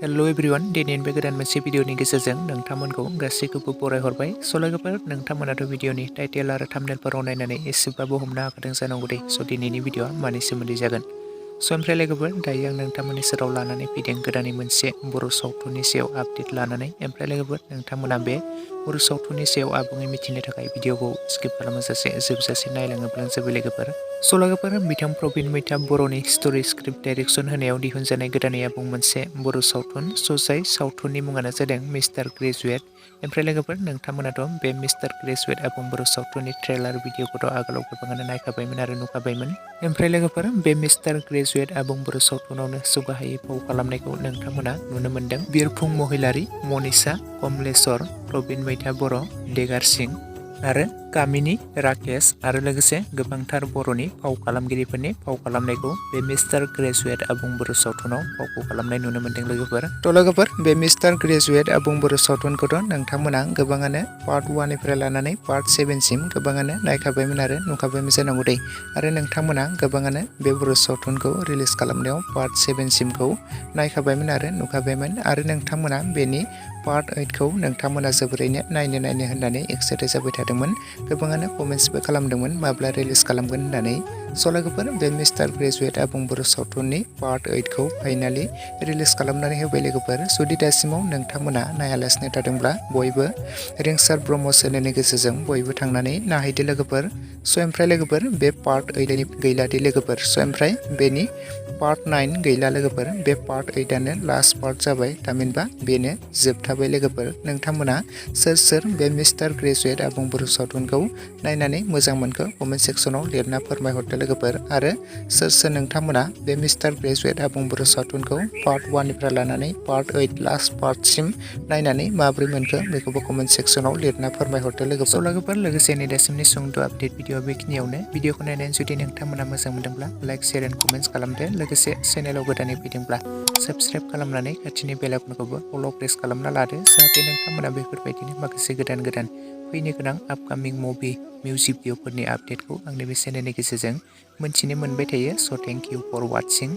Hello everyone दिनैनि बे गोदान मोनसे भिडिअनि गेजेरजों नोंथांमोनखौ गासैखौबो बरायहरबाय। स' लोगोफोर नोंथांमोनाथ' भिडिअनि टाइटेल आरो थाम्बनेलफोराव नायनानै एसेबाबो हमनो हाखादों जानांगौ दे। स' दिनैनि भिडिअआ मानि सोमोन्दै जागोन। स' ओमफ्राय लोगोफोर दायो आं नोंथांमोननि सेराव लानानै फैदों गोदानै मोनसे बर' सावथुननि सायाव आपडेट लानानै। ओमफ्राय लोगोफोर नोंथांमोना बे बर' सावथुननि सायाव आबुङै मिथिनो थाखाय भिडिअखौ स्किप खालामाजासे जोबजासे नायलाङोब्लानो जाबाय लोगोफोर। स' लोगोफोर बिथां प्रबिन मैथा बर'नि स्ट'रि स्क्रिप्ट डाइरेक्सन होनायाव दिहुनजानाय गोदानै आबुं मोनसे बर' सावथुन। स' जाय सावथुननि मुङानो जादों मिस्टार ग्रेजुएट। ओमफ्राय लोगोफोर नोंथांमोनाथ' बे मिस्टार ग्रेजुएट आबुं बर' सावथुननि ट्रेलार भिडिअखौथ' आगोलाव गोबाङानो नायखाबायमोन आरो नुखाबायमोन। ओमफ्राय लोगोफोर बे मिस्टार ग्रेजुएट आबुं बर' सावथुनावनो जौगाहायै फाव खालामनायखौ नोंथांमोना नुनो मोन्दों। बिरफुं महिलारि, मनिषा, कमलेश्वर, प्रबिन मैथा बर', देगार सिं आरो कामिनी, राकेश आरो लोगोसे गोबांथार बर'नि फाव खालामगिरिफोरनि फाव खालामनायखौ बे मिस्टार ग्रेजुएट आबुं बर' सावथुनाव फावखौ खालामनाय नुनो मोन्दों लोगोफोर। थ' लोगोफोर बे मिस्टार ग्रेजुएट आबुं बर' सावथुनखौथ' नोंथांमोना गोबाङानो पार्ट 1 निफ्राय लानानै पार्ट 7 सिम गोबाङानो नायखाबायमोन आरो नुखाबायमोन जानांगौ दे। आरो नोंथांमोना गोबाङानो बे बर' सावथुनखौ रिलिज खालामनायाव पार्ट 7 सिमखौ नायखाबायमोन आरो नुखाबायमोन। आरो नोंथांमोना बेनि पार्ट 8 खौ नोंथांमोना जोबोरैनो नायनो होननानै एक्साइटेड जाबाय थादोंमोन। गोबाङानो कमेन्ट्सबो खालामदोंमोन माब्ला रिलिज खालामगोन होननानै। स' लोगोफोर बे मिस्टार ग्रेजुएट आबुं बर' सावथुननि पार्ट 8 खौ फाइनालि रिलिज खालामनानै होबाय लोगोफोर। जुदि दासिमाव नोंथांमोना नायालासिनो थादोंब्ला बयबो रिंसार ब्रह्म चेनेलनि गेजेरजों बयबो थांनानै नायहैदो लोगोफोर। स' ओमफ्राय लोगोफोर बे पार्ट 8 गैलादि लोगोफोर। स' ओमफ्राय बेनि पार्ट 9 गैला लोगोफोर। बे पार्ट 8आनो लास्ट पार्ट जाबाय थामहिनबा बेनो जोबथाबाय लोगोफोर। नोंथांमोना सोर बे मिस्टार ग्रेजुएट आबुं बर' सावथुनखौ नायनानै मोजां मोनखो कमेन्ट सेक्सनाव लिरना फोरमायहरदो लोगोफोर। आरो सोर नोंथांमोना बे मिस्टार ग्रेजुएट आबुं बर' सावथुनखौ पार्ट 1 निफ्राय लानानै पार्ट 8 लास्ट पार्टसिम नायनानै माब्रै मोनखो बेखौबो कमेन्ट सेक्सनाव लिरना फोरमायहरदो लोगोफोर। लोगोफोर लोगोसे नै दासिमनि सुंद' आपडेट भिडिअ बेखिनियावनो। भिडिअखौ नायनानै जुदि नोंथांमोना मोजां मोनदोंब्ला लाइक शेयार एन्ड कमेन्ट्स खालामदो। लोगोसे चेनेलाव गोदानै फैदोंब्ला साबस्क्राइब खालामनानै खाथिनि बेल आइकनखौबो अल प्रेस खालामना लादो। जाहाथे नोंथांमोना बेफोरबायदिनो माखासे गोदान फैनो गोनां आपकामिं मुभि मिउजिक भिडिअफोरनि आपडेटखौ आंनि बे चेनेलनि गेजेरजों मोनथिनो मोनबाय थायो। स' थेंक इउ फर वाचिं।